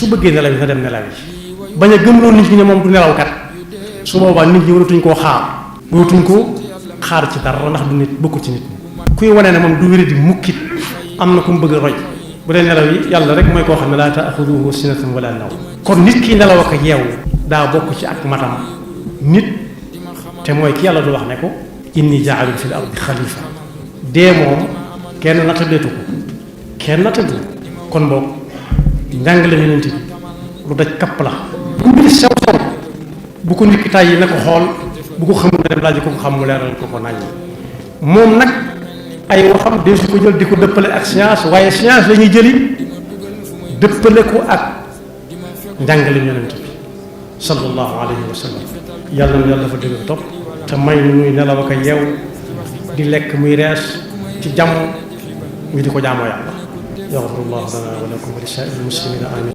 su bëggee nelaw yi na dem nelaw yi bañ a gëmloo nit ñi ne moom du nelawkat su boobaa nit ñi waratuñ koo xaar ci dara ndax du nit bokku ci nit kuy wane ne moom du wéri di mukkit am na ku mu bëgg a roy bu dee nelaw yi yàlla rek mooy koo xam ne laa taaxuduhu sinatun wala naw kon nit ki nelaw ak yeewu daa bokk ci ak matam nit te mooy ki yàlla du wax ne ko inni jaalun fil ardi xalifa dee moom kenn nattadeetu kon boog njàngale yonent bi lu daj kapp la bu mbiri sew sew bu ko nit ki tàyyi na ko xool bu ko xamul na dem laaj ko xam mu leeral ko nañ moom nag ay waxam de su ko jël di ko dëppale ak science waaye science la ñuy jëli dëppale ko ak njàngale yonent bi sallallahu alayhi wa sallam yàlla na yàlla dafa dëgg topp te may nu nuy nelaw ak yeew di lekk muy rees ci jàmm ñu di ko jaamoo yàlla yaxfirullahu lana wa lakum wa li saa'iril muslimina amin